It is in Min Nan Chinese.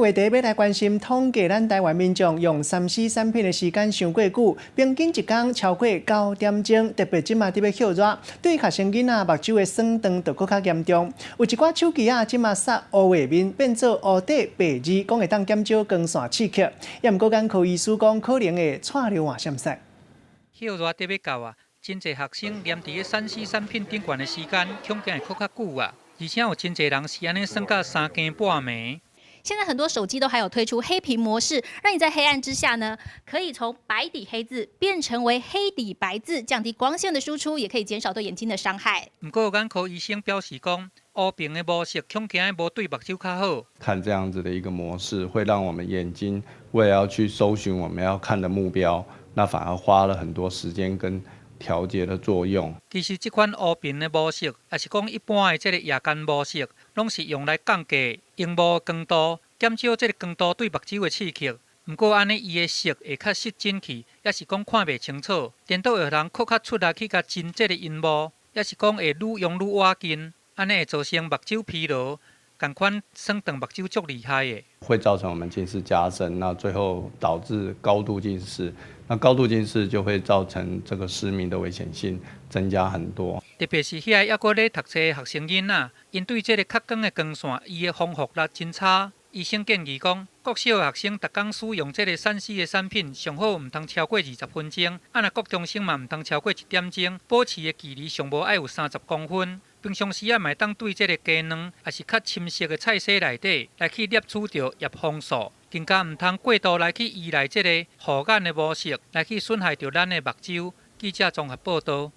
話題欲來關心統計，咱台灣民眾用3C 產品的時間傷過久，平均一工超過9點鐘，特別這馬佇欲歇熱，對學生囡仔目睭的損傷就閣較嚴重。有一寡手機仔這馬殺烏畫面變做烏底白字，講會當減少光線刺激。也毋過眼科醫師講可能會掣著換閃爍。歇熱佇欲到啊，真濟學生黏佇咧3C 產品頂懸的時間，恐驚會閣較久啊。而且有真濟人是按呢耍到三更半暝。現在很多手機都還有推出黑屏模式，讓你在黑暗之下呢，可以從白底黑字變成為黑底白字，降低光線的輸出，也可以減少對眼睛的傷害。毋過眼科醫生表示講，烏屏的模式恐驚無對目睭較好。看這樣子的一個模式，會讓我們眼睛為了要去搜尋我們要看的目標，那反而花了很多時間跟調節的作用。其實這款烏屏的模式，抑是講一般的這個夜間模式，攏是用來降低螢幕光度，減少這個光度對目睭的刺激。毋過按呢，伊的色會較失真去，抑是講看袂清楚，顛倒會予人閣較出力去共偵這個螢幕，抑是講會愈用愈倚近，按呢會造成目睭疲勞，仝款損斷目睭足厲害的。會造成我們近視加深，那最後導致高度近視。那高度近視就會造成這個失明的危險性增加很多。特別是遐猶閣咧讀冊的學生囡仔，𪜶對這個較光的光線，伊的防護力真差。醫生建議講，國小的學生逐工使用這個3C 的產品，上好毋通超過20分鐘。啊，若國中生嘛，毋通超過1點鐘。保持的距離上無愛有30公分。平常時啊，嘛會當對這個雞卵，抑是較深色的菜色內底來去攝取著葉黃素，更加毋通過度來去依賴這個護眼的模式，來去損害著咱的目睭。記者綜合報導。